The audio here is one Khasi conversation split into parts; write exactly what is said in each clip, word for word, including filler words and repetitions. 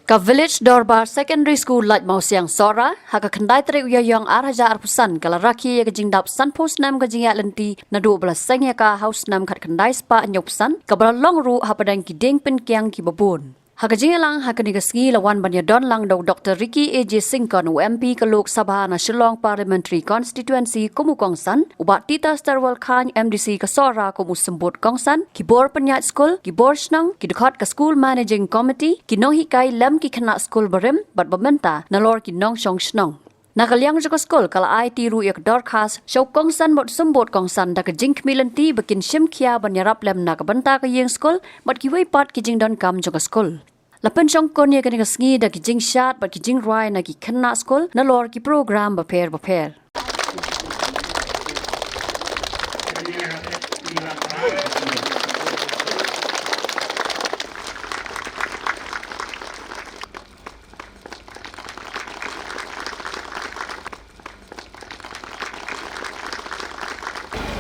Ka Village Dorbar Secondary School Laitmawsiang Sohra, ha ka khyndai tarik u Ïaïong ar hajar arphew san, ka la rakhe ïa ka jingdap sanphew snem ka jingïaid lynti naduh ba la seng ïa ka ha u snem khatkhyndai spah hynñiewphew san, kaba la long ruh hapdeng ki dieng pynkiang kiba bun. Ha ka jingïalang ha kane ka sngi la wan ban ïadon lang da u Doktor Ricky A J Syngkon, u M P ka Lok Sabha na Shillong Parliamentary Constituency kum u kongsan, u Bah Tita Starwell Chyne, M D C ka Sohra, kum u symbud kongsan, ki bor pynïaid skul, ki bor shnong, ki dkhot ka School Managing Committee, ki nonghikai lem ki khynnah skul barim bad ba mynta, nalor ki nongshong shnong. Na ka liang jong ka skul, ka la aiti ruh ïa ka dorkhas sha u kongsan bad u symbud kongsan da ka jingkhmih lynti ba kin shim khia ban ïarap lem na ka bynta ka ïing skul bad kiwei pat ki jingdonkam jong ka skul. La pynshongkun ïa kane ka sngi da ki jingshad bad ki jingrwai na ki khynnah skul nalor ki program bapher bapher.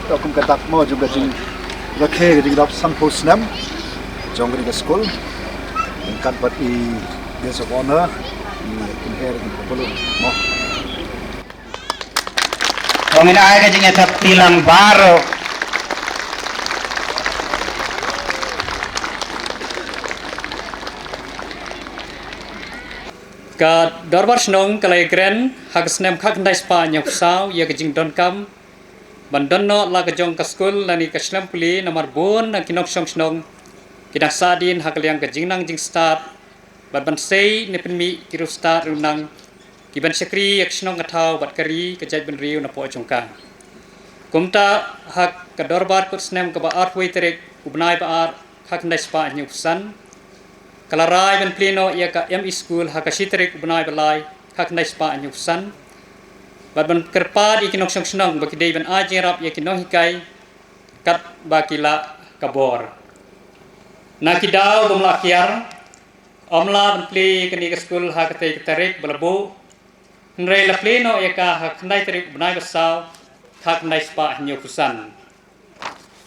To kum ka dak mo jong ka jingrakhe ka jingdap sanphew snem jong ka skul. Ryngkat bad i guest of honor, i kynher i kynher mo. Ong ina ai ka jingïathap tilang baroh. Ka Dorbar Shnong ka la ïakren ha ka snem khatkhyndai spah hynñiewphew saw ïa ka jingdonkam ban don noh la ka jong ka skul lane ka shlem pule namar bun na ki nongshong shnong ki dang sahdien ha ka liang ka jingnang jingstad bad ban sei ne pynmih ki riewstad riewmynang ki ban shakri ïa ka shnong ka thaw bad ka ri ka jaitbynriew na poh jong ka. Kumta ha ka dorbar kut snem kaba arphew wei tarik u bnai ba ar khatkhyndai spah hynñiewphew san, ka la rai ban plie noh ïa ka M E School ha ka shi tarik u bnai ba lai khatkhyndai spah hynñiewphew san bad ban kyrpad ïa ki nongshong shnong ba ki dei ban ai jingïarap ïa ki nonghikai katba ki lah ka bor. Na ki daw bym lah kiar, ym lah ban plie ïa kane ka skul ha katei ka tarik ba la buh, hynrei la plie noh ïa ka ha khyndai tarik u bnai ba saw khatkhyndai spah hynñiewphew san.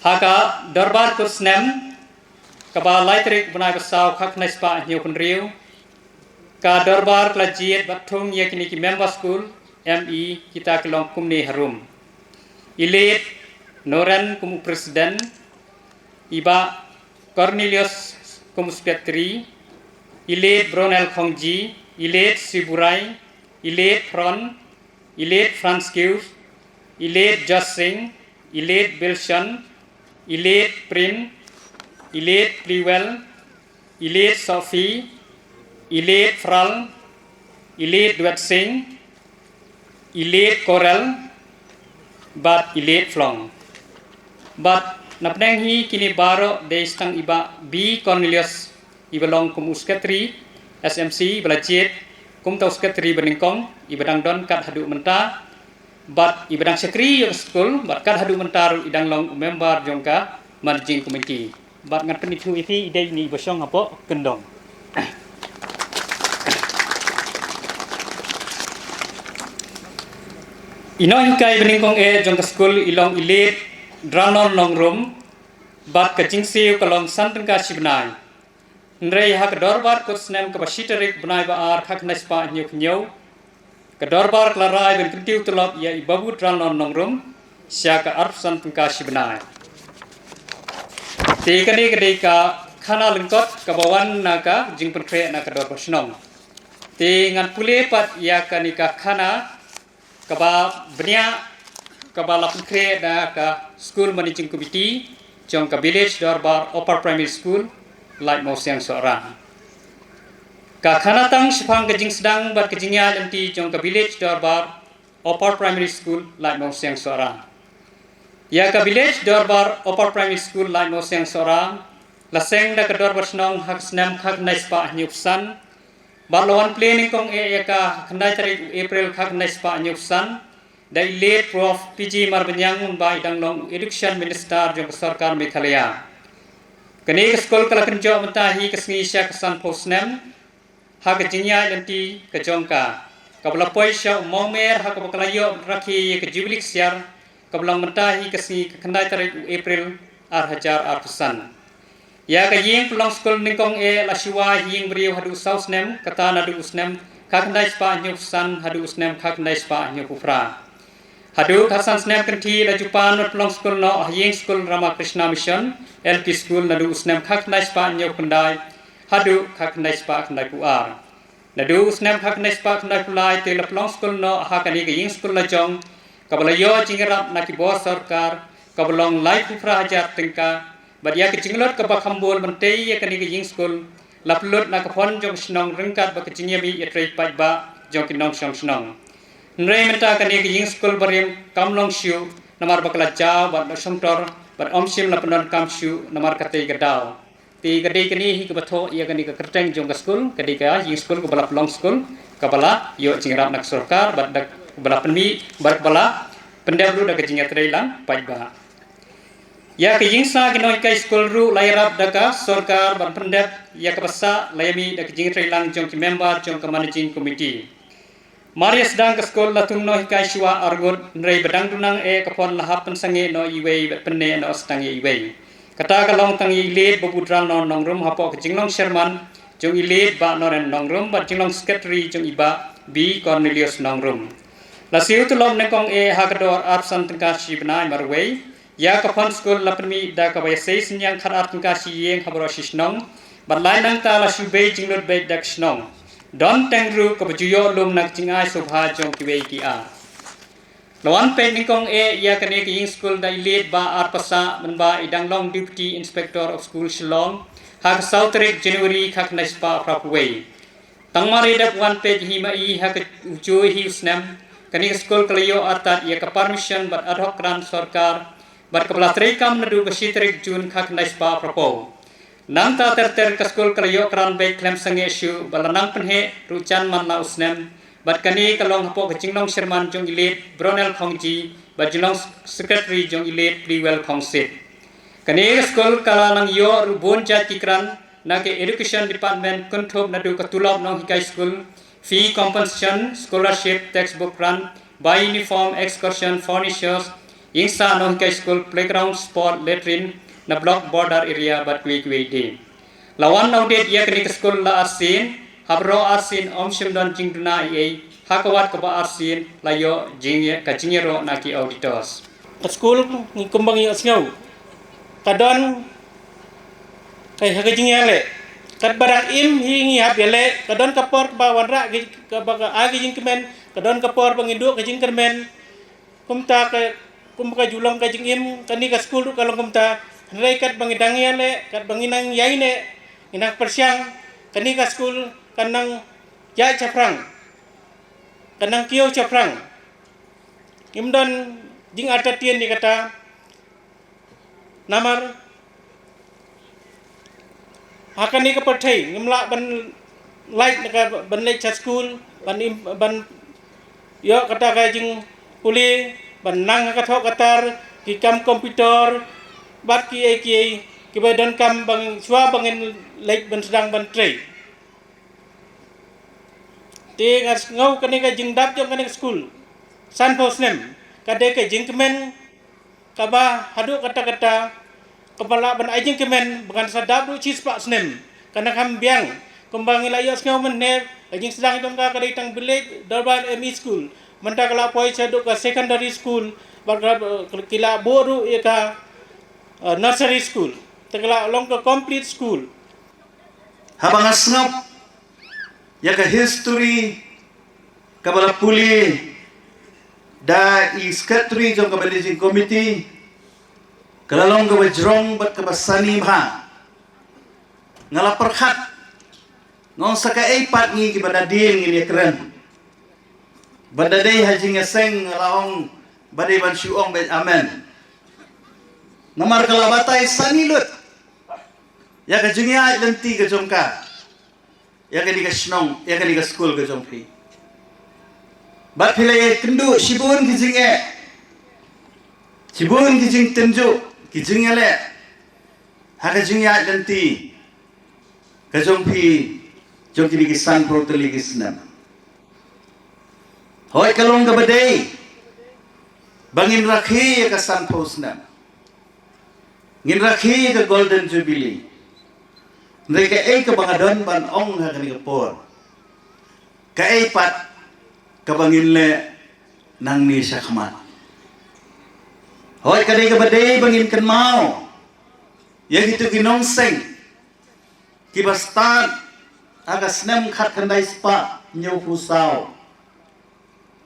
Ha ka dorbar kut snem kaba lai tarik u bnai ba saw khatkhyndai spah hynñiewphew hynriew, ka dorbar ka la jied bad thung ïa kine ki member skul, M E, kita ki long kumne harum: i Late Noren kum u president, i Bah Cornelius kum u secretary, i Late Bronel Khongji, i Late Siburai, i Late Phron, i Late Franskius, i Late Josh Singh, i Late Bilshon, i Late Prim, i Late Pliwell, i Late Sophie, i Late Phral, i Late Duet Singh, i Late Korel bad i Late Phlong. Bad na pdeng hi kine baroh dei tang i Bah B Cornelius, iba long kum u secretary S M C, iba la jied kum uta u secretary banyngkong, iba dang don kat haduh mynta, bad iba dang shakri ïa ka skul, bad kat haduh mynta ruh i dang long u member jong ka managing committee. Bad ngan pynithuh ïa phi, i dei ine iba shong hapoh kyndong. I nonghikai banyngkong eh jong ka skul i long i Late Dralnon Nongrum, bad ka jingsiew ka long san tyngka shi bnai. Hynrei ha ka dorbar kut snem kaba shi tarik bnai ba ar khatkhyndai spah hynñiewphew hynñiew, ka dorbar ka la rai ban kyntiew tulop ïa i Babu Dralnon Nongrum sha ka arphew san tyngka shi bnai. Te kane ka dei ka khana lyngkot kaba wan na ka jingpynkhreh na ka dorbar shnong. Te ngan pule pat ïa kane ka khana kaba bniah kaba la pynkhreh da ka School Managing Committee jong ka Village Dorbar Upper Primary School, Laitmawsiang Sohra. Ka khana tang shaphang ka jingsdang bad ka jingïaid lynti jong ka Village Dorbar Upper Primary School, Laitmawsiang Sohra. Ïa ka Village Dorbar Upper Primary School, Laitmawsiang Sohra, la seng da ka dorbar shnong ha ka snem khatkhyndai spah hynñiewphew san, bad la wan plie nyngkong eh ïa ka ha khyndai tarik u April khatkhyndai spah hynñiewphew san da i Late Prof P G Marbaniang, mynba i dang long u Education Minister jong ka sorkar Meghalaya. Kane ka skul ka la kynjoh mynta hi ka sngi sha ka sanphew snem ha ka jingïaid lynti ka jong ka, kaba la poi sha u mawmer ha kaba ka la ïoh rakhe ïa ka Jubilee Ksiar, kaba long mynta hi ka sngi ka khyndai tarik u April ar hajar arphew san. Ïa ka ïing pynlong skul nyngkong eh la shu wai ha ïing briew haduh saw snem, kata naduh u snem khatkhyndai spah hynñiewphew san haduh u snem khatkhyndai spah hynñiewphew phra. Haduh khatsan snem kynthih la ju pan ban pynlong skul noh ha ïing skul Ramakrishna Mission L P School naduh u snem khatkhyndai spah hynñiewphew khyndai haduh khatkhyndai spah khyndaiphew ar. Naduh u snem khatkhyndai spah khyndaiphew lai te la pynlong skul noh ha kane ka ïing skul lajong, kaba la ïoh jingïarap na ki bor sorkar, kaba long laiphew phra hajar tyngka, bad ïa ka jinglut kaba kham bun ban tei ïa kane ka ïing skul, la pynlut na ka fund jong ka shnong ryngkat bad ka jingïamih ïatrei paidbah jong ki nongshong shnong. Hynrei mynta kane ka ïing skul barim kam long shuh, namar ba ka la jaw bad la shongtor, bad ym shym la pyndonkam shuh namar katei ka daw. Te ka dei kane hi kaba thoh ïa kane ka kyrteng jong ka skul, ka dei ka ïing skul kaba la pynlong skul, kaba la ïoh jingïarap na ka sorkar, bad da kaba la pynmih, bad kaba la pyndep ruh da ka jingïatreilang paidbah. Ïa ka ïingsa ki nonghikai skul ruh la ïarap da ka sorkar ban pyndep, ïa kaba sah la ïamih da ka jingïatreilang jong ki member jong ka managing committee. Mar ïa sdang ka skul la thung nonghikai shuwa arngut, hynrei ba dang duna eh ka fund la hap pynsangeh noh iwei bad pynneh noh sa tang ïa iwei. Kata ka long tang ïa i Late Babu Dralnon Nongrum hapoh ka jinglong chairman jong i Late Bah Noren Nongrum bad jinglong secretary jong i Bah B Cornelius Nongrum. La siew tulop nyngkong eh ha ka dor arphew san tyngka shi bnai marwei. Ïa ka fund skul la pynmih da kaba ïasei synñiang khatar tyngka shi ïing ha baroh shi shnong, bad lai nangta la shu bei jinglut beit da ka shnong. Don teng ruh kaba ju ïoh lum na ka jingai sngewbha jong kiwei ki ar. La wan peit nyngkong eh ïa kane ka ïing skul da i Late Bah R Passah, mynba i dang long Deputy Inspector of School Shillong, ha ka saw tarik January khatkhyndai spah phraphew wei. Tang mar ïa dep wan peit hi ma i ha ka u juh hi u snem, kane ka skul ka la ïoh artat ïa ka permission bad ad hoc grant sorkar, bad kaba la treikam naduh ka shi tarik June khatkhyndai spah phraphew. Nangta ter ter ka skul ka la ïoh kran beit khlem sangeh shuh, bad la nang pynheh ruh jan man la u snem, bad kane ka long hapoh ka jinglong chairman jong i Late Bronel Khongji, bad jinglong secretary jong i Late Pliwel Khongsit. Kane ka skul ka la nang ïoh ruh bun jait ki grant na ka Education Department, kynthup naduh ka tulop nonghikai skul, fee compensation, scholarship, textbook grant, bai uniform, excursion, furnitures, ïingsa nonghikai skul, playground, sport, latrine, na block border area bad kiwei kiwei de. La wan audit ïa kane ka skul la arsien, ha baroh arsien ym shym don jingduna ei ei, ha ka wad kaba arsien la ïoh jingïa-, ka jingïaroh na ki auditors. Ka skul ngi kumba ngi ïohsngew, ka don ka, ha ka jingïaleh, katba dang im hi ngi hap ïaleh, ka don ka por kaba wanrah ki, kaba ka ai ka jingkmen, ka don ka por ba ngi duh ka jingkyrmen. Kumta ka, kumba ka ju long ka jingim, kane ka skul ruh ka long kumta. Hynrei katba ngi dang ïaleh, katba ngi nang ïaineh, ngi nang pyrshang, kane ka skul kan nang ïaid shaphrang, kan nang kiew shaphrang. Ngim don jingartatien ïa kata. Namar ha kane ka pyrthei ngim lah ban lait na ka, ban leit sha skul, ban im, ban ïoh kata ka jingpule, ban nang ha ka thoh ka tar, ki kam computer bad kiei kiei kiba donkam ba ngin, shuwa ba ngin leit ban sdang ban trei. Te nga sngew kane ka jingdap jong kane ka skul sanphew snem ka dei ka jingkmen kaba haduh katta katta, kaba lah ban ai jingkmen ba kan sa dap ruh shispah snem. Kan kham biang, kumba ngi la ïohsngew mynne, ka jingsdang jong ka ka dei tang village dorbar M E school, mynta ka la poi shaduh ka secondary school, bad ka, ki la buh ruh ïa ka, eh, nursery school, te ka la long ka complete school. Haba nga sngap ïa ka history kaba la pule da i secretary jong ka managing committee, ka la long kaba jrong bad kaba sani bha. Nga la pyrkhat, nga ong sa kaei pat ngi kiba nadien ngin ïakren. Bad da dei ha jingïaseng nga la ong ba dei ban shu ong beit amen. Namar ka la batai sani lut ïa ka jingïaid lynti ka jong ka, ïa kane ka shnong, ïa kane ka skul ka jong phi. Bad phi la ïakynduh shibun ki jingeh, shibun ki jingtynjuh, ki jingïaleh ha ka jingïaid lynti ka jong phi jong kine ki sanphew tylli ki snem. Hooid, ka long kaba dei ba ngin rakhe ïa ka sanphew snem. Ngin rakhe ïa ka Golden Jubilee. Hynrei kaei kaba nga don ban ong ha kane ka por, kaei pat kaba ngin leh nangne shakhmat? Hooid, ka dei kaba dei ba ngin kynmaw ïa kito ki nongseng kiba stad ha ka snem khatkhyndai spah hynñiewphew saw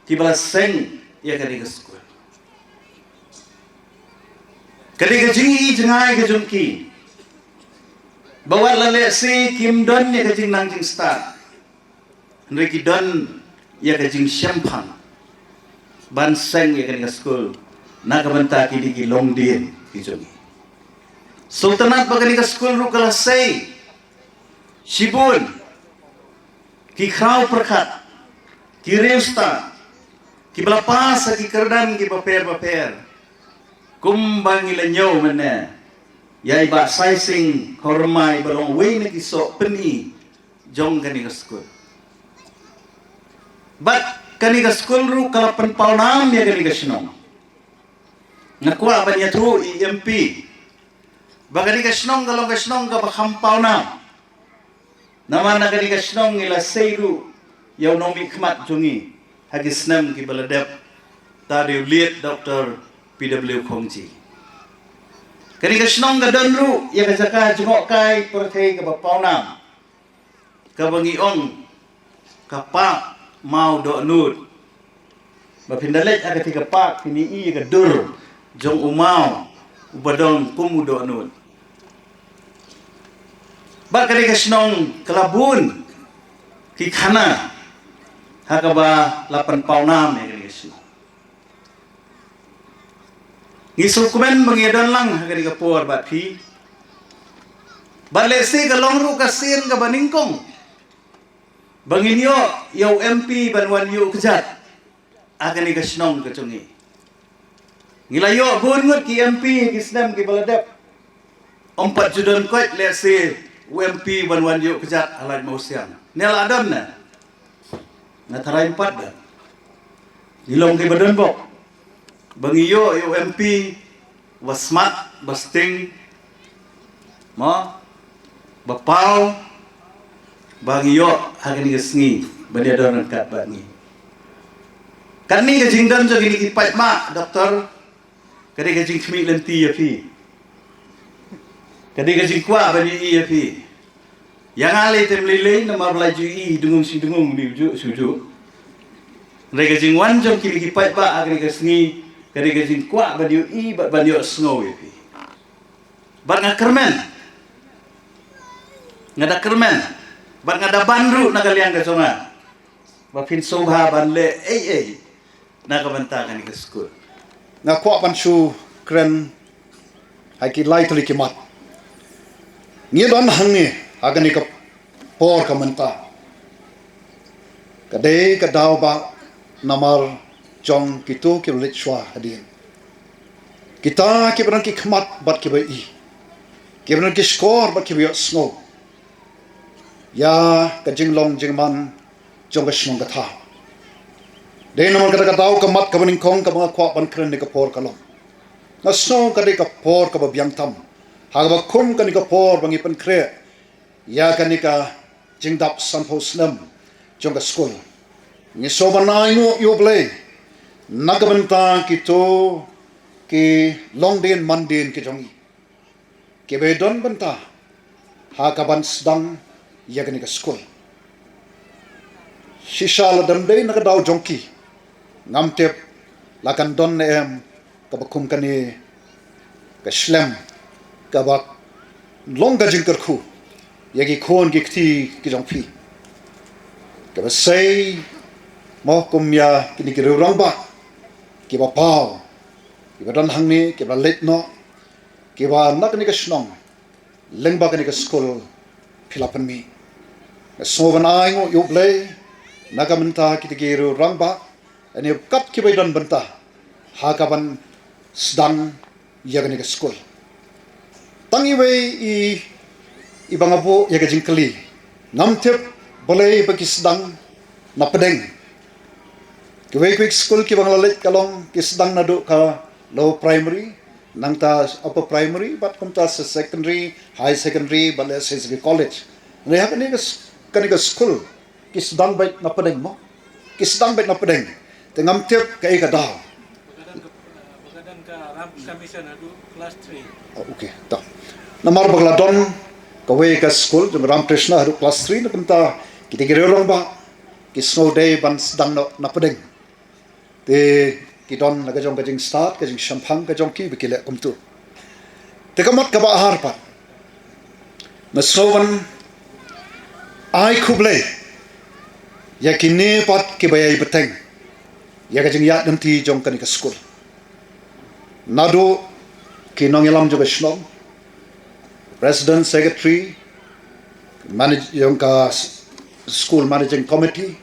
kiba la seng ïa kane ka skul. Ka dei ka jingïohi jngai ka jong ki ba wat la lehse kim don ïa ka jingnang jingstad, hynrei ki don ïa ka jingshemphang ban seng ïa kane ka skul na ka bynta ki dei ki longdien ki jong ngi. Sngewtynnat ba kane ka skul ruh ka la sei shibun ki khraw pyrkhat, ki riewstad kiba la pass ha ki kyrdan kiba pher bapher, kumba ngi la ñiew mynne ïa i Bah Saising Hormai ba long uwei na ki soh pyni jong kane ka skul. Bad kane ka skul ruh ka la pynpaw nam ïa kane ka shnong. Nga kwah ban ïathuh ïa i M P ba kane ka shnong ka long ka shnong kaba kham paw nam. Namar na kane ka shnong ngi la sei ruh ïa u nongmihkhmat jong ngi ha ki snem kiba la dep, ta dei u late Doctor P W Khongji. Kane ka shnong ka don ruh ïa ka jaka jngohkai pyrthei kaba paw nam, kaba ngi ong ka Park Mawdohnud. Ba phin da leit ha kata ka park phin ïohi ïa ka dur jong u maw uba don kum u dohnud. Bad kane ka shnong ka la bun ki khana ha kaba la pynpaw nam ïa kane ka shnong. Ngi sngewkmen ba ngi don lang ha kane ka por bad phi. Bad lehse ka long ruh ka sien kaba nyngkong ba ngin ïoh ïa u M P ban wan ïuh kjat ha kane ka shnong ka jong ngi. Ngi la ïoh bun ngut ki M P ki snem kiba la dep. Ym pat ju don koit lehse u M P ban wan ïuh kjat ha Laitumkhrah. Ne la don ne? Nga tharai ym pat don. Ngi long kiba don bok ba ngi ïoh ïa u M P ba smat, ba sting, mo, ba paw, ba ngi ïoh ha kane ka sngi ban ïadon ryngkat bad ngi. Kane ka jingdon jong kine ki paidbah, Doctor, ka dei ka jingkhmih lynti ïa phi. Ka dei ka jingkwah ban ïohi ïa phi. Ïa nga lei te ym lei lei namar ba la ju ïohi dngum shi dngum, ni u juh shi u juh. Hynrei ka jingwan jong kine ki paidbah ha kane ka sngi ka dei ka jingkwah ban ïohi bad ban ïohsngew ïa phi. Bad nga kyrmen, nga da kyrmen, bad nga da ban ruh na ka liang ka jong nga ba phin sngewbha ban leh ei ei na ka bynta kane ka skul. Nga kwah ban shu kren ha ki lai tylli ki mat. Ngi don hangne ha kane ka por ka mynta, ka dei ka daw ba namar jong kito kiba leit shuwa hadien, kita kiba don ki khmat bad kiba ïohi, kiba don ki shkor bad kiba ïohsngew ïa ka jinglong jingman jong ka shnong ka thaw. Dei namar kata ka daw ka mat kaba nyngkong kaba nga kwah ban kren ha kane ka por ka long, nga sngew ka dei ka por kaba biang tam ha kaba kum kane ka por ba ngi pynkhreh ïa kane ka jingdap sanphew snem jong ka skul. Ngi sngew ban ai nguh ïa U Blei na ka bynta kito ki longdien mandien ki jong ngi kiba don bynta ha ka ban sdang ïa kane ka skul. Shisha lada ym dei na ka daw jong ki, ngam tip la kan don ne em kaba kum kane ka shlem kaba long ka jingkyrkhu ïa ki khun ki kti ki jong phi, kaba sei mo kum ïa kine ki riew rangbah kiba paw, kiba don hangne, kiba leit noh, kiba na kane ka shnong lyngba kane ka skul phi la pynmih. Nga sngew ban ai nguh ïa U Blei na ka bynta kita ki riew rangbah, ïa kine kat kiba don bynta ha ka ban sdang ïa kane ka skul. Tang iwei i, iba nga buh ïa ka jingkylli, ngam tip balei ba ki sdang na pdeng. Kiwei kiwei ki skul kiba nga la leit ka long ki sdang naduh ka lower primary, Nangta upper primary bad kumta sa secondary, high secondary bad lehse sa ki college. Hynrei ha kane ka s-, kane ka skul ki sdang beit na pdeng mo. Ki sdang beit na pdeng. Te ngam tip kaei ka daw. Ba ka don ka, ba ka don ka Ramkrishna Mission haduh class three. Oh, okay, to. Namar ba ka la don kawei ka skul jong Ramkrishna haduh class three, na kumta kita ki rangbah ki sngew dei ban sdang noh na pdeng. Te ki don la ka jong ka jingstad, ka jingshemphang ka jong ki ba ki leh kumtu. Te ka mat kaba ar pat, nga sngew ban ai khublei ïa kine pat kiba ïai bteng ïa ka jingïaid lynti jong kane ka skul. Naduh ki nongïalam jong ka shnong, president, secretary, manage-, jong ka s-, school managing committee,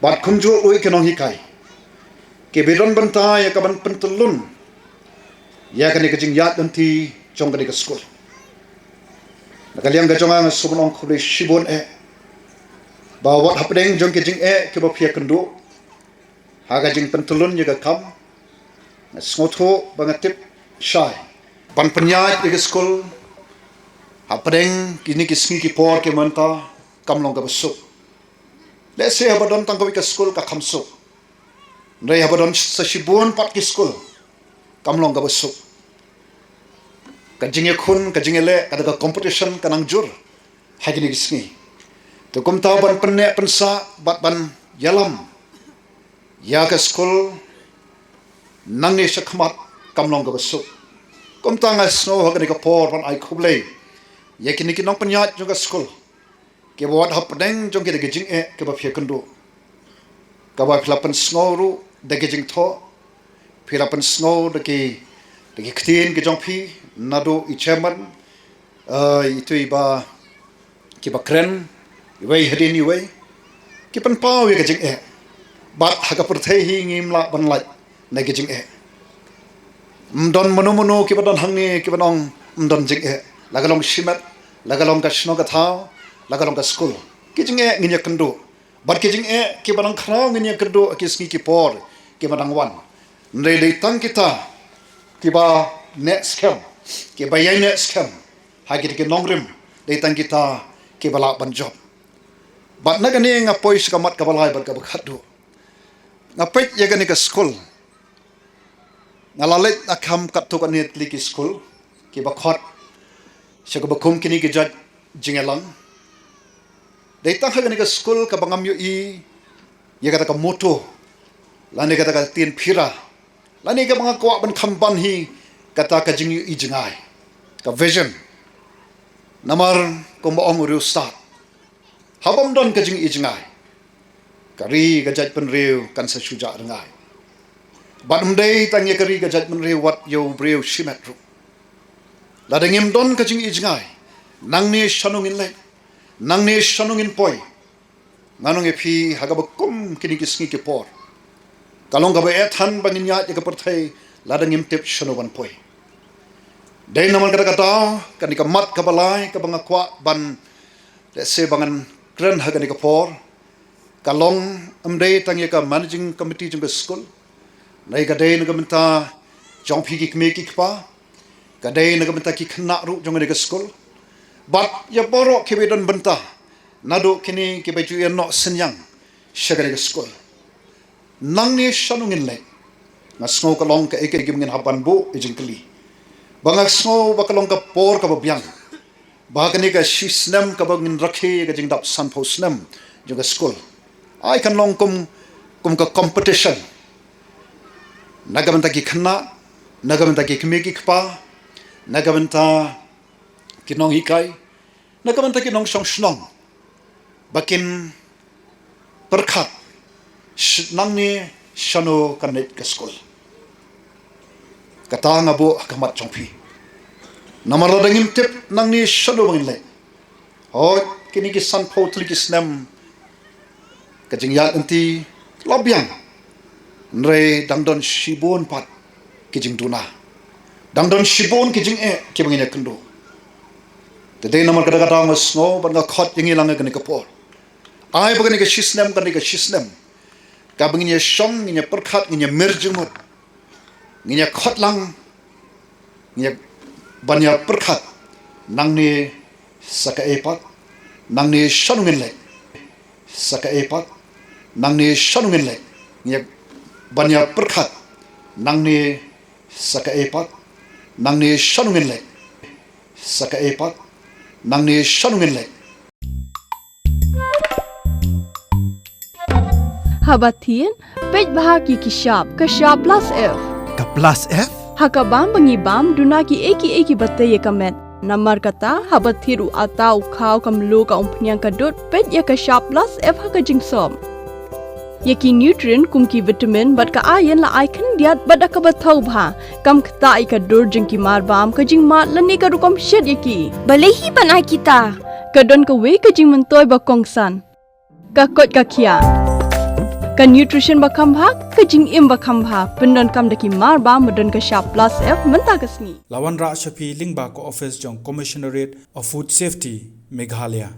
bad kumjuh ruh ki nonghikai kiba don bynta ïa ka ban pyntyllun ïa kane ka jingïaid lynti jong kane ka skul. Na ka liang ka jong nga, nga sngew ban ong khublei shibun eh ba wat hapdeng jong ki jingeh kiba phi ïakynduh ha ka jingpyntyllun ïa ka kam, nga sngewthuh ba nga tip shai ban pynïaid ïa ka skul hapdeng kine ki sngi ki por ki mynta kam long kaba suk. Lehse haba don tang kawei ka skul ka kham suk. Hynrei haba don sa shibun pat ki skul kam long kaba suk. Ka jingïakhun, ka jingïaleh, ka da ka competition ka nang jur ha kine ki sngi. Te kumta ban pynneh pynsah bad ban ïalam ïa ka skul nangne shakhmat kam long kaba suk. Kumta nga sngew ha kane ka por ban ai khublei ïa kine ki nongpynïaid jong ka skul kiba wat hapdeng jong ki da ki jingeh kiba phi ïakynduh, kaba phi la pynsngew ruh da ki jingthoh, phi la pynsngew da ki, da ki ktien ki jong phi, naduh i chairman, eh, itu iba, kiba kren iwei hadien iwei, ki pynpaw ïa ka jingeh. Bad ha ka pyrthei hi ngim lah ban lait na ki jingeh. Ym don mano mano kiba don hangne kiba ong ym don jingeh. La ka long shimet, la ka long ka shnong ka thaw, la ka long ka skul, ki jingeh ngin ïakynduh. Bad ki jingeh kiba nang khraw ngin ïakynduh ha ki sngi ki por kiba nang wan. Hynrei dei tang kita kiba neh skhem, kiba ïai neh skhem ha kita ki nongrim, dei tang kita kiba lah ban jop. Bad na kane nga poi sha ka mat kaba lai bad kaba khatduh. Nga peit ïa kane ka skul, nga la leit na kham katto katne tylli ki skul kiba khot sha kaba kum kine ki jait jingïalang. Dei tang ha kane ka skul kaba ngam ïohi ïa kata ka motto lane kata ka ktien phira lane kaba nga kwah ban kham ban hi kata ka jingïohi jngai, ka vision. Namar kumba ong u riewstad, haba ym don ka jingïohi jngai, ka ri ka jaitbynriew kan sa shu jah rngai. Bad ym dei tang ïa ka ri ka jaitbynriew, wat ïa u briew shimet ruh. Lada ngim don ka jingïohi jngai, nangne shano ngin leit, nangne shano ngin poi. Ngan ong ïa phi, ha kaba kum kine ki sngi ki por, ka long kaba eh than ba ngin ïaid ïa ka pyrthei lada ngim tip shano ban poi. Dei namar kata ka daw, kane ka mat kaba lai kaba nga kwah ban, lehse, ba ngan kren ha kane ka por, ka long ym dei tang ïa ka managing committee jong ka skul, hynrei ka dei na ka bynta jong phi ki kmie ki kpa, ka dei na ka bynta ki khynnah ruh jong kane ka skul, bad ïa baroh kiba don bynta, naduh kine kiba ju ïa noh synñiang sha kane ka skul. Nangne shano ngin leit? Nga sngew ka long kaei kaei ba ngin hap ban buh ïa jingkylli. Ba nga sngew ba ka long ka por kaba biang, ba kane ka shi snem kaba ngin rakhe ïa ka jingdap sanphew snem jong ka skul, ai kan long kum, kum ka competition na ka bynta ki khynnah, na ka bynta ki kmie ki kpa, na ka bynta ki nonghikai, na ka bynta ki nongshong shnong, ba kin pyrkhat sh-, nangne shano kan leit ka skul. Kata nga buh ha khmat jong phi. Namar lada ngim tip nangne shano ba ngin leit, hooid, kine ki sanphew tylli ki snem ka jingïaid lynti la biang, hynrei dang don shibun pat ki jingduna, dang don shibun ki jingeh kiba ngin ïakynduh. Te dei namar kata ka daw nga sngew bad nga khot ïa ngi lang ha kane ka por, ai ba kane ka shi snem, kane ka shi snem, kaba ngin ïa shong, ngin ïa pyrkhat, ngin ïa mir jingmut, ngin ïa khot lang Ngi ban ïa pyrkhat nangne sa kaei pat, nangne shano ngin leit. Sa kaei pat, nangne shano ngin leit. Ngi ban ïa pyrkhat nangne sa kaei pat, nangne shano ngin leit. Sa kaei pat, nangne shano ngin leit. Haba thied, peit bha ki ki shap, ka shap plus F. Ka plus F? Ha ka bam ba ngi bam, duna ki ei ki ei ki ba tei ïa ka met. Namar kata, haba thied u atta, u khaw, ka mluh, ka umphniang, ka dud, peit ïa ka shap plus F ha ka jingsop. Ïa ki nutrient kum ki vitamin bad ka iron la ai khyndiat bad da kaba thaw bha. Kam ktah ïa ka dur jong ki marbam, ka jingmad lane ka rukom shet ïa ki. Balei hi ban ai kita? Ka don kawei ka jingmyntoi ba kongsan. Ka koit ka khiah. Ka nutrition ba kham bha, ka jingim ba kham bha. Pyndonkam da ki marbam ba don ka shap plus F mynta ka sngi. La wanrah sha phi lyngba ka office jong Commissionerate of Food Safety, Meghalaya.